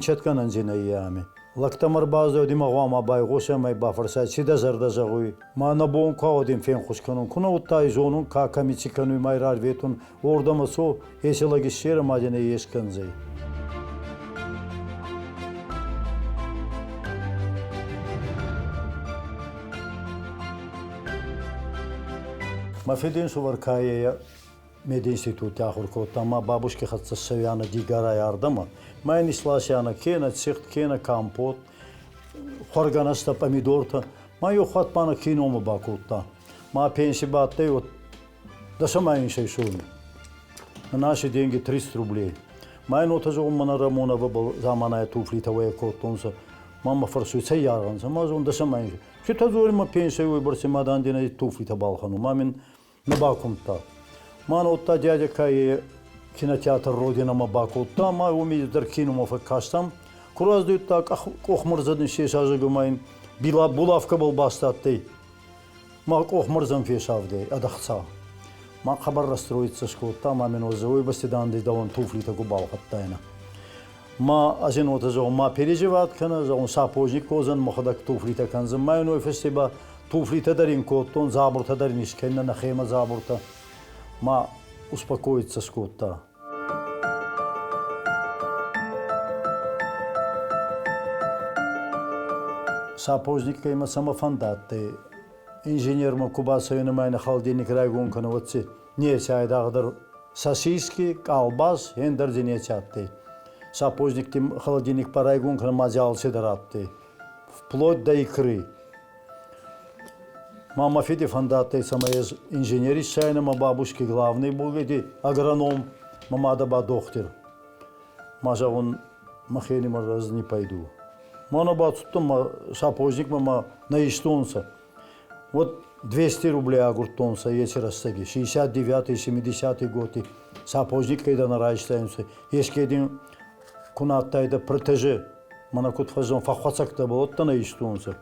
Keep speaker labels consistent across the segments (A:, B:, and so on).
A: Печатгӕнӕндзинӕй ами. Лӕгтӕмӕ ӕрбаздӕхти ма гъуама байгъосӕ ӕма бафӕрсай, ци дӕ зӕрдӕ зӕгъуй. Ма нӕ бон ку уӕд ин фенхус кӕнун. Ку нӕ удта зонун, ка кӕми ци кӕнуй, ма рарветун. Уордӕмӕ цо, еци лӕг иссерӕ ма дин ӕй ескӕндзӕй. Мӕ фидинсувӕр Кайӕ мединститути ахур кодта, ма бабушки хӕццӕ ссӕуианӕ Дигорай ардӕмӕ. Ма ин исласианӕ кенӕ цихт, кенӕ компот, хуӕргӕнӕстӕ, пъамидортӕ. Ма еу хатт ма нӕ киномӕ бакодта. Ма пенси бадтӕй вот дӕсӕмӕ инсӕй соми. На наши деньги 300 рублей. Ма ин уотӕ зӕгъун, мӕнӕ Рамоновабӕл заманай туфлитӕ уӕй кодтонцӕ. Мама фӕрсуй, цӕй аргъӕнцӕ? Ма зӕгъун, дӕсӕмӕ инсӕй. Цитӕ дзори ма пенсийӕй уойбӕрци ма дандинӕй туфлитӕ балхӕнун. Ма мин нӕ бакумдта. Ма уодта дядя Кай кинотеатр Родина-мӕ бакодта, ма уоми дӕр киномӕ фӕккастан. Ку раздӕдта къохмӕрзӕн сесазӕг ӕма ин булавкӕбӕл баст адтӕй. Ма къохмӕрзӕн фесавдӕй ӕд ӕхца. Ма хъӕбӕр расстроиться скодта, ма мин уой уойбӕсти данди дӕуӕн туфлитӕ ку балхӕдтайнӕ. Ма ӕз ин уотӕ зӕгъун, ма переживать кӕнӕ, зӕгъун, сапожник кодзӕн, мӕхуӕдӕг туфлитӕ кӕндзӕн. Ма ин уой фӕсте ба туфлитӕ дӕр ин кодтон, дзабуртӕ дӕр ин искӕннӕ нӕхемӕ дзабуртӕ. Ма успокоиться скодта. Сапожниккӕй мӕ цӕмӕ фӕндадтӕй, инженермӕ ку бацӕуин ӕма ин холодильник райгон кӕнӕ, уӕд си неци айдагъдӕр сосиски, къалбас, ӕндӕр дзи неци адтӕй. Сапожникти холодильник ба райгон кӕнӕ ма дзи алцидӕр адтӕй, вплоть до икры. Мама фиди фӕндадтӕй, цӕмӕй ӕз инженер иссайнӕ, мӕ бабушки главный был агроном, мӕ мадӕ ба дохтир. Ма зӕгъун, мӕхенимӕ ӕз не пойду. Мӕнӕ бацудтӕн ма сапожникмӕ ма нӕ истонцӕ. Вот 200 рублей агурдтонцӕ еци рӕстӕги, 69-й, 70-й готи сапожник кӕйдӕр нӕ райстайунцӕ. Еске дин ку нӕ адтайдӕ протеже, мӕнӕ куд фӕззон фӕххуӕцӕгтӕ уӕдта нӕ истонцӕ.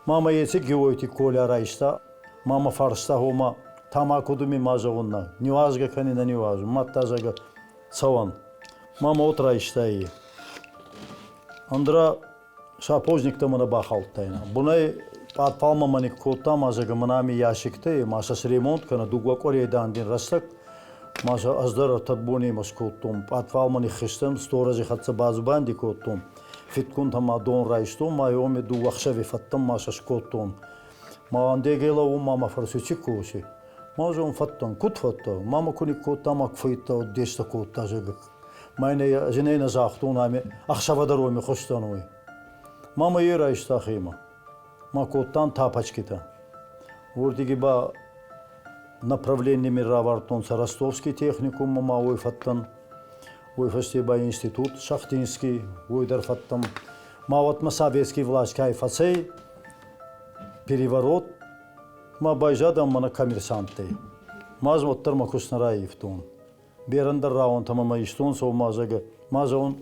A: Мама еци Геойти Коля райста, мама фарста, гъома, тамако думи ма зӕгъун нӕ, ниуазгӕ кӕни нӕ ниуазун, мадта зӕгъӕ, цӕуӕн. Мама от райста и. Андра сапожниктӕ мӕнӕ бахаудтайнӕ. Бунӕй пъадфалмӕ мӕ никкодта ма зӕгъӕ, мӕнӕ ами ящиктӕ, ма сӕ сремонт кӕнӕ дууӕ къуӕрей дан дин рӕстӕг. Ма сӕ ӕз дӕр ӕртӕ бонемӕ скодтон. Пъадфалмӕ ниххизтӕн, сторожи хӕццӕ бадзубанди кодтон. Фидгунтӕ ма дон райстон, ма уоми дууӕ ӕхсӕви фӕдтӕн ма сӕ скодтон. Ма андегела ма мӕ фӕрсуй, ци коси? Ма зон фӕдтӕн, куд фӕдтӕ? Мама ку никкодта, ма ку фӕййидта, дестӕ кодта, зӕгъгӕ. Ма ин ӕз нӕ загътон, ами ӕхсӕвӕ дӕр уоми хустӕн уой. Мама е райста хемӕ. Ма кодтан тапочкитӕ. Уордиги ба направлениями равардтонцӕ Ростовский техникуммӕ ма уой фӕдтӕн. Уой фӕсте ба институт Шахтинский, уой дӕр фӕдтӕн. Ма уӕдмӕ советский власть кай фӕцӕй, переворот, ма байзадан мӕнӕ коммерсанттӕй. Ма уӕддӕр мӕ куст нӕ раййивтон. Берӕндӕр рауӕнтӕмӕ мӕ истонцӕ, ма зӕгъӕ, ма зӕгъун,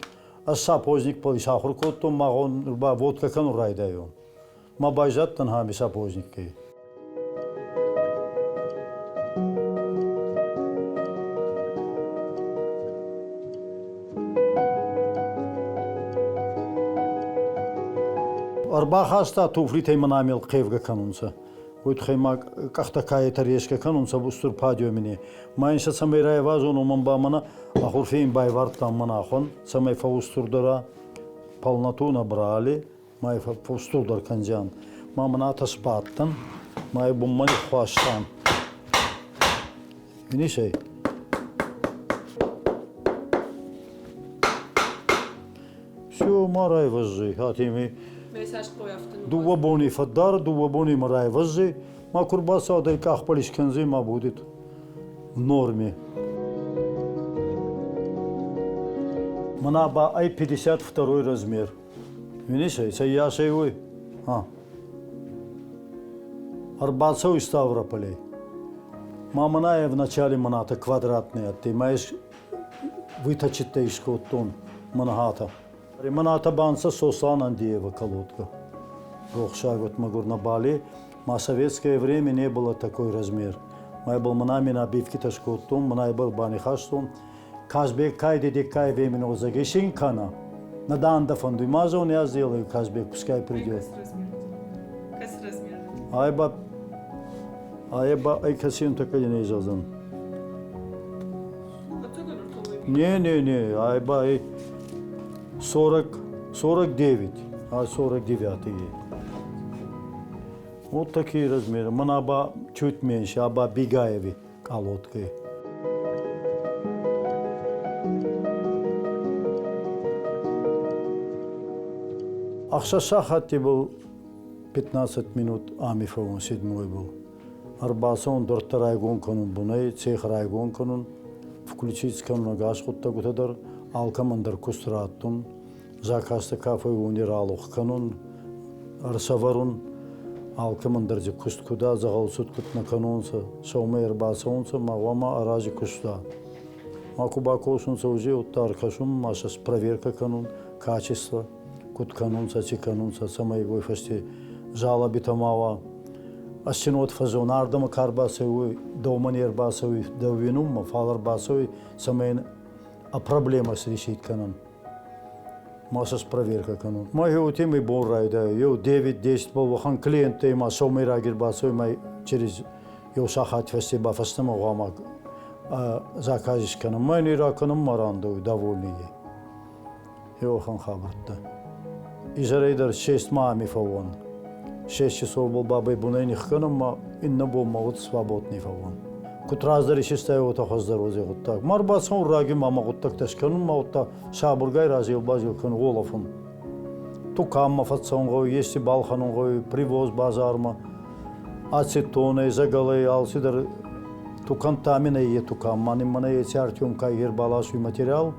A: ӕз сапожникбӕл исахур кодтон, ма гъон ба водкӕ кӕнун райдайон. Ма байзадтӕн ами сапожниккӕй. Ӕрбахаста туфлитӕй мӕн ами ӕлхъевгӕ кӕнунцӕ. Уой туххӕй ма къӕхтӕ каетӕ резкӕ кӕнунцӕ устур падиомини. Ма ин сӕ цӕмӕй райвазон, уомӕн ба мӕнӕ ахурфи ин байвардтан мӕн ахон, цӕмӕй фӕуустурдӕр полноту набрали, ма фӕустурдӕр кӕндзиан. Ма мӕн атӕ сбадтӕн, ма и бунмӕ ниххуастан. Видишь, эй? Все, ма райвӕззи, атими дууӕ бони фӕддар, дууӕ бони ма райвӕззи, ма ку рбацӕуӕд къахбӕл искӕндзӕй ма будет в норме. Мӕнӕ ба ӕй 52 размер. Видишь, цӕййасӕй уой? А. Ӕрбацӕуй Ставрополӕй. Ма мӕнӕ в начале мӕнӕтӕ квадратный адтӕй, ма ес выточиттӕ искодтон мӕнӕгьатӕ. Мӕнӕтӕ банцӕ Сослан Андеева колодка. Рохсаг мӕгур на бали. Ма советское время не было такой размер. Ма был мӕнӕ мин обивкитӕ скодтон, мӕнӕ ибӕл банихастон. Казбек кай дедеккай временно озагесин кӕна. На фонду. Мазон я сделаю, Казбек, пускай придет. Айба, айба, ай касин такой не изазан. Не, не, не, айба, ай 40, 49, а 49 ей. Вот такие размеры. Манаба чуть меньше, аба Бигаеви колодкой. Ӕхсӕз сахатти был 15 минут ами фӕуон, седьмой был. Ӕрбацӕун дуӕрттӕ райгон кӕнун бунӕй, цех райгон кӕнун, включить кӕнун ӕгас гъуддӕгутӕ дӕр, алкӕмӕн дӕр куст раттун, заказтӕ ка фӕууни ралух кӕнун, ӕрсӕвӕрун, алкӕмӕн дӕр дзи куст куда, дзӕгъӕлцуд куд нӕ кӕнунцӕ, сӕумӕ ӕрбацӕунцӕ, ма гъуама арази куста. Ма ку бакосунцӕ уже, удта ӕркӕсун, ма сӕ проверка кӕнун, качество, куд кӕнунцӕ, ци кӕнунцӕ, цӕмӕй уой фӕсте жалобитӕ ма уа. Ӕссинот фӕззон ардӕмӕ ка ӕрбацӕуй, дӕумӕ не рбацӕуй дӕу уинунмӕ, фал ӕрбацӕуй, цӕмӕй а проблема решить кӕнӕн. Ма сӕ проверка кӕнун. Ма еутемӕй бон райдайуй, еу 9-10 бол уӕхӕн клиенттӕй ма сӕумӕй раги ӕрбацӕуй, ма через еу сахат фӕсте ба фӕстӕмӕ гъуама заказ искӕнӕн. Ма ин ракӕнӕн, ма рандӕуй, довольный. Еуӕхӕн хабӕрттӕ. Изӕрӕй дӕр шесть ма ами фӕууӕн. 6 часов был бабай бунӕй нихкӕнӕн, ма иннӕ бон ма вот свободный фӕууӕн. Куд раздӕр исистай, уотӕ хуӕздӕр уодзӕй гъуддаг. Ма ӕрбацӕун раги ма мӕ гъуддӕгтӕ скӕнун, ма удта сабургай разел-базел кӕнун, уолӕфун. Туканмӕ фӕццӕун гъӕуй, ести балхӕнун гъӕуй, привоз базармӕ, ацетонӕй, зӕгӕлӕй, алцидӕр тукӕнттӕ ами нӕййе тукан. Ма нин мӕнӕ еци Артем ка ӕрбаласуй материал,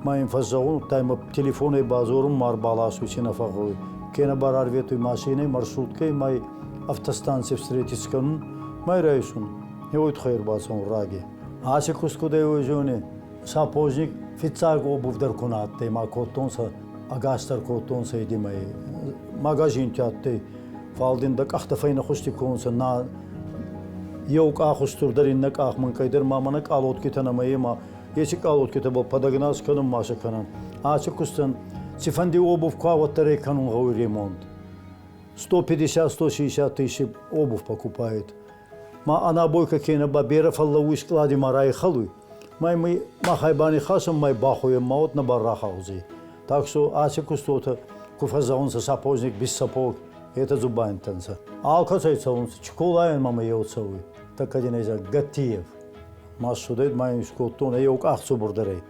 A: ма ин фӕззӕгъун, удта имӕ телефонӕй бадзорун, ма ӕрбаласуй, ци нӕ фӕгъгъӕуй. Кенӕ ба рарветуй машинӕй, маршруткӕй, ма автостанций встретиться кӕнун, ма райсун. Уой туххӕй ӕрбацӕун раги. Аци куст кудӕй уой зони, сапожник фиццаг обувь дӕр ку нӕ адтӕй, ма кодтонцӕ, ӕгас дӕр кодтонцӕ идимӕй. Магазинти адтӕй, фал дин дӕ къӕхтӕ фӕйнӕхузти кодтонцӕ, на еу къах устурдӕр, иннӕ къах мӕнкъӕйдӕр, ма мӕнӕ къалоткитӕ нӕма ема. Еци къалоткитӕбӕл подогнать кӕнун ма сӕ кӕнӕн. Аци кустӕн цифӕнди обувь ку уӕддӕр ӕй кӕнун гъӕуй ремонт. 150-160 тысяч обувь покупает. Ма ӕнӕбойкӕ кенӕ ба берӕ фӕллӕууй скълади ма райхӕлуй. Май мы махӕй банихасӕн, май бахуйӕн, ма от нӕбал рахаудзӕй. Так что аци кустотӕ ку фӕззӕгъунцӕ сапожник без сапог, етӕ дзубандитӕ нцӕ. Алкӕцӕй цӕунцӕ, Чколайӕн мӕмӕ еу цӕуй, так один из Гаттиев. Ма ссудӕй, ма ин скодтон, еу къах цубурдӕр ӕй.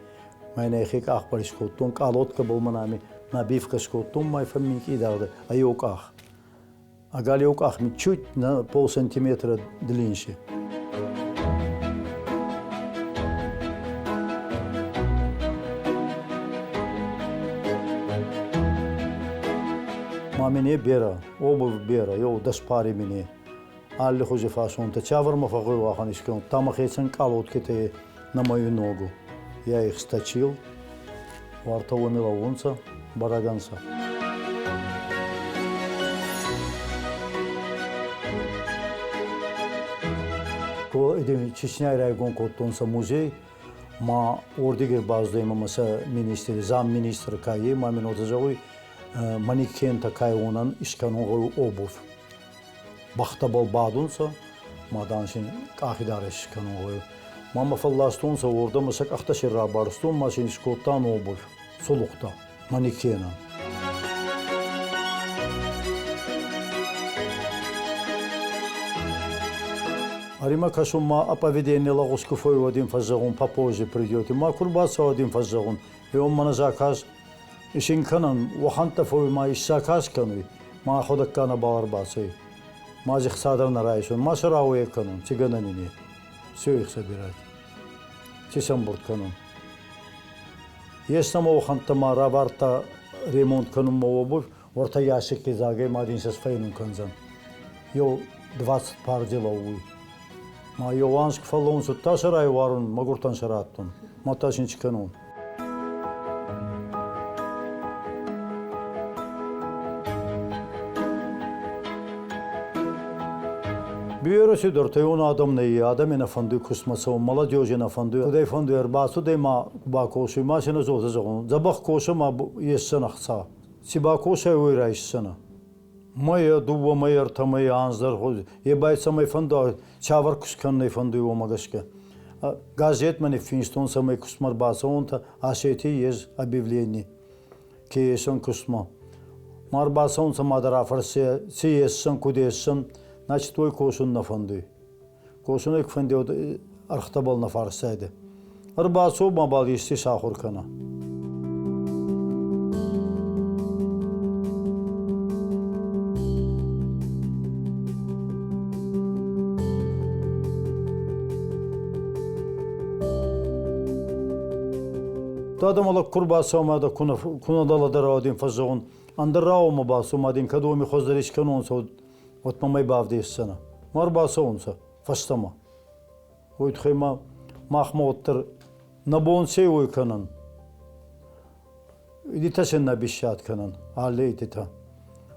A: Ма ин ӕхе къахбӕл искодтон, къалоткӕбӕл мӕн ами набивка скодтон, ма фӕмминкъийдӕр а еу къах. А галеу къах ми чуть на полсантиметра длиннее. Ма мине берӕ, обувь берӕ, еу 10 пари мине. Алли хузи фасонтӕ. Цавӕр фӕгъгъӕуй уӕхӕн искӕнун. Там хецӕн къалоткитӕ на мою ногу. Я их сточил. Уартӕ уоми лӕуунцӕ, бӕрӕг ӕнцӕ. Чечняй райгон кодтонцӕ музей, ма уордиги ӕрбацудӕй мӕмӕ сӕ министр, замминистр ка е, ма мин уотӕ зӕгъуй, манекентӕ ка уонӕн искӕнун гъӕуй обувь. Бӕхтӕбӕл бадунцӕ, ма дан син къахидарӕс искӕнун гъӕуй. Ма мӕ фӕлластонцӕ уордӕмӕ, сӕ къӕхтӕ си рабарстон, ма син искодтан обувь, цулухътӕ манекенӕн. Арима кӕсун ма а поведение лӕгъуз ку фӕууа дин фӕззӕгъун, попозже придёте. Ма ку рбацӕуа дин фӕззӕгъун. Еу мӕнӕ заказ исин кӕнӕн, уӕхӕнттӕ фӕууй ма исзаказ кӕнуй, ма ӕхуӕдӕгка нӕбал ӕрбацӕуй. Ма зи хца дӕр нӕ райсун, ма сӕ рауӕйӕ кӕнун, ци гӕнӕн ин е. Все их собирать. Ци сӕмбурд кӕнун. Ес нӕмӕ уӕхӕнттӕ ма равардта ремонт кӕнунмӕ обувь, уӕртӕ ящикти дзагӕй ма дин сӕ сфӕйнун кӕндзӕн. Еу 20 пар лӕууй. Ма еу анз ку фӕллӕуунцӕ, удта сӕ райуарун, мӕгуртӕн сӕ раттун. Мадта син ци кӕнун? Берӕ цидӕртӕ он адӕм нӕййе, адӕми нӕ фӕндуй кустмӕ цӕун, молодежи нӕ фӕндуй. Кудӕй фӕндуй ӕрбацудӕй ма бакосуй, ма си нӕ зотӕ зӕгъун. Дзӕбӕх косӕ ма есдзӕнӕ ӕхца. Ци бакосай, уой райсдзӕнӕ. Мӕйӕ, дууӕ мӕйӕ, ӕртӕ мӕйӕ, анз дӕр е ба цӕмӕй фӕндуа, цавӕр куст кӕнун фӕндуй, уомӕ гӕсгӕ. Газетмӕ ниффинстон, цӕмӕй кустмӕ ӕрбацӕуонтӕ, Осетий ес объявлени, ке есӕн кустмӕ. Ма ӕрбацӕунцӕ ма дӕр афӕрсӕ, ци есӕн, куд есӕн, значит, уой косун нӕ фӕндуй. Косун ӕй ку фӕндиуӕд, ӕргътӕбӕл нӕ фӕрсайдӕ. Ӕрбацо мабал ести сахур кӕнӕ. Адӕм ку рбацӕума да ку нӕ дӕлӕдӕра дин фӕззӕгъун, ӕндӕр рауӕнмӕ бацу ма дин кӕд уоми хуӕздӕр искӕнонцӕ, уӕд мӕмӕ бавдесдзӕнӕ. Ма ӕрбацӕунцӕ фӕстӕмӕ. Уой туххӕй ма махмӕ уӕддӕр нӕ бон ци уой кӕнӕн. Идитӕ син нӕ бисчат кӕнӕн, алли идитӕ.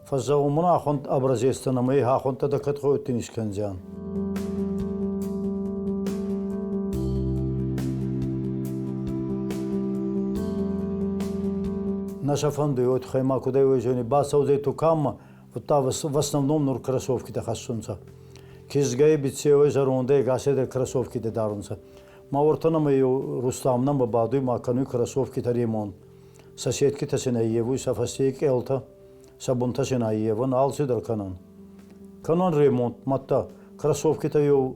A: Фӕззӕгъун мун ахунд образецтӕ нӕма и ахундтӕ дӕ кӕд хуйуттин искӕндзиан. Нӕ сӕ фӕндуй, уой туххӕй ма кудӕй уой зони, бацӕудзӕй туканмӕ, удта в основном нур кроссовкитӕ хӕссунцӕ. Кизгӕй, биццеуӕй, зӕрондӕй ӕгасӕй кроссовкитӕ дарунцӕ. Ма уортӕ нӕмӕ еу Рустам нӕмӕ бадуй ма кӕнуй кроссовкитӕ ремонт. Соседкитӕ син ӕййевуй сӕ фӕсте къелтӕ, сӕ бунтӕ син ӕййевӕн, алцидӕр кӕнӕн. Кӕнӕн ремонт, мадта кроссовкитӕ еу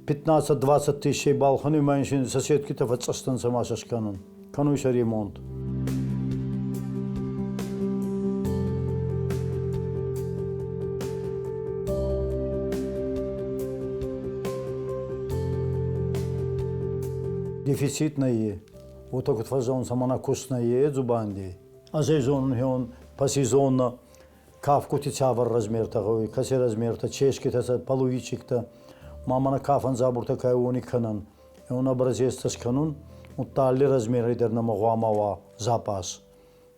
A: 15-20 тысячей балхӕнуй ма ин син соседкитӕ фӕццӕстӕнцӕ ма сӕ скӕнӕн. Кӕнуй сӕ ремонт. Дефицит нӕййе. Уотӕ куд фӕззӕгъунцӕ, мӕнӕ куст нӕййе дзубанди. Ӕз ӕй зонун хеуон по сезонно кафгути цавӕр размертӕ гъӕуй, кӕци размертӕ, чешкитӕ, половичиктӕ. Ма мӕнӕ кафӕн дзабуртӕ ка уони кӕнӕн. Еун образецтӕ скӕнун, удта алли размерӕй дӕр нӕмӕ гъуама уа запас.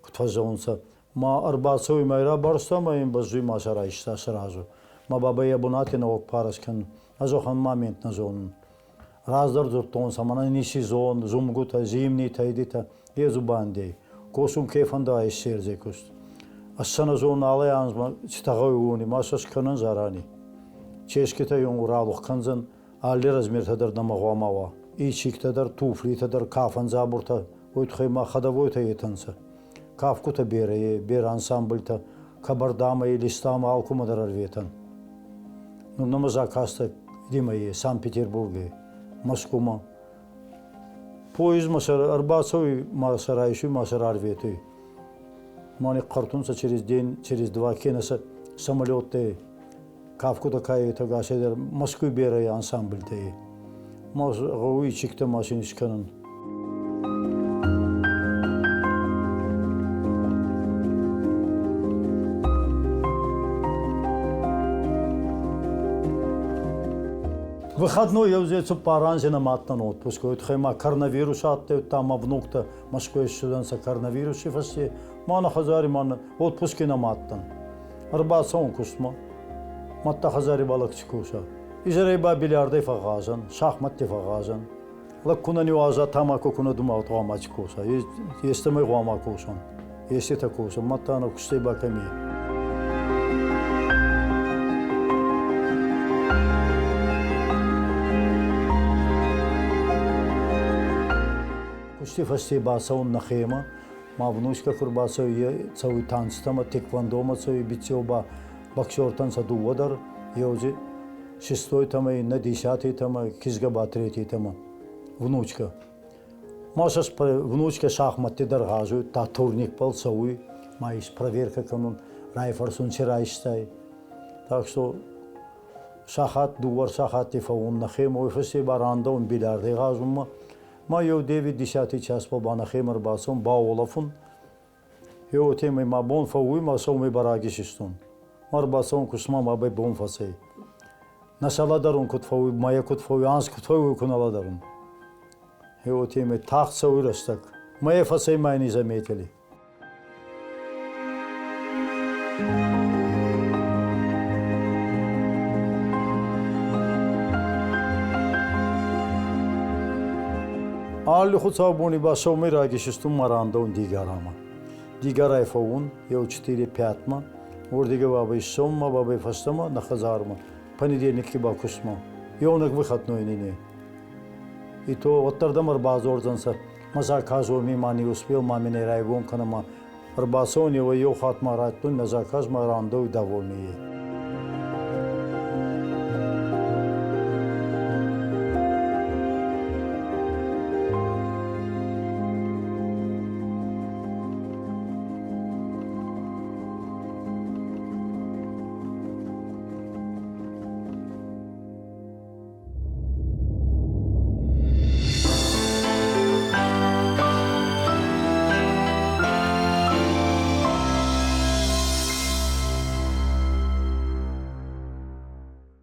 A: Куд фӕззӕгъунцӕ, ма ӕрбацӕуй ма рабарста ма ин бӕззуй ма сӕ райста сразу. Ма бабӕй ӕ бунати нӕуӕг парас кӕнун. Ӕз уӕхӕн момент нӕ зонун. Раздӕр дзурдтонцӕ, мӕнӕ не сезон, зумгутӕ, зимнитӕ, идитӕ, е дзубандий. Косун ке фӕндӕ иссердзӕй куст. Ӕз сӕ нӕ зонун алли анзмӕ цитӕ гъӕуй уони, ма сӕ скӕнӕн зарани. Чешкитӕ еугур ралух кӕндзӕн, алли размертӕ дӕр нӕмӕ гъуама уа. Ичиктӕ дӕр, туфлитӕ дӕр, кафӕн дзабуртӕ, уой туххӕй ма ходовойтӕ етӕ нцӕ. Кафгутӕ берӕ е, берӕ ансамбльтӕ, Кабардамӕ, Элистамӕ алкумӕ дӕр ӕрветӕн. Нур нӕмӕ заказтӕ Римӕй, Санкт-Петербургӕй, Москвумӕ. Поездмӕ сӕ ӕрбацӕуй ма сӕ райсуй ма сӕ рарветуй. Ма нихъхъӕртунцӕ через день, через два кенӕ сӕ самолеттӕй кафгутӕ ка етӕ ӕгасӕйдӕр Москвй берӕ ансамбльтӕй. Ма гъӕуй чиктӕ ма син искӕнун. Выходной еузе цуппар анзи нӕ отпуск. Уотхӕй ма коронавирус адтӕй, удта ма внуктӕ Москвай ссудӕнцӕ коронавируси фӕсте. Ма нӕ хӕдзари ма отпуски нӕма адтӕн. Ӕрбацӕун кустмӕ. Мадта хӕдзари ба лӕг ци коса. Изӕрӕй ба бильярдӕй фӕгъгъазӕн, шахматти фӕгъгъазӕн. Лӕг ку нӕ ниуаза, тамако ку нӕ дума, гъуама ци коса. Естӕмӕй гъуама косон. Еститӕ косон, мадта ӕнӕ кустӕй ба кӕми. Кусти фӕсте бацӕун нӕхемӕ, ма внучка ку рбацӕуй, е цӕуй танцтӕмӕ, теквондомӕ цӕуй, биццеу ба боксертӕн сӕ дууӕ дӕр, еузи шестойтӕмӕ, иннӕ десятыйтӕмӕ, кизгӕ ба третьейтӕмӕ. Внучка. Ма сӕ внучка шахматти дӕр гъазуй, та турникбӕл цӕуй, ма ис проверка кӕнун, райфӕрсун ци райстай. Так что сахат, дууӕ сахатти фӕуун нӕхемӕ, уой фӕсте ба рандӕун бильярдӕй гъазунмӕ. Ма еу девять десятый часбӕл ба нӕхемӕ ӕрбацӕун, бауолӕфун. Еуотемӕй ма бон фӕууй, ма сӕумӕй ба раги систун. Ма ӕрбацӕун кустмӕ, ма бай бон фӕцӕй. Нӕ сӕ лӕдӕрун куд фӕууй, мӕйӕ куд фӕууй, анз куд фӕууй, ку нӕ лӕдӕрун. Еуотемӕй тагъд цӕуй рӕстӕг. Мӕйӕ фӕцӕй, ма не заметили. Алли хуцаубони ба сӕумӕй раги систун ма рандӕун Дигорамӕ. Дигорай фӕуун еу четыре-пятьмӕ, уордиги бабӕй иссӕун бабӕй фӕстӕмӕ нӕ хӕдзармӕ, понедельникки ба кустмӕ. Еунӕг выходной не. И то уӕддӕр дӕм ӕрбадзордзӕнцӕ, мӕ заказ уоми ма не успел, ма мин райгон кӕнӕ ма ӕрбацӕун еуӕй еу хатт ма раттун, нӕ заказ ма рандӕуй довольный.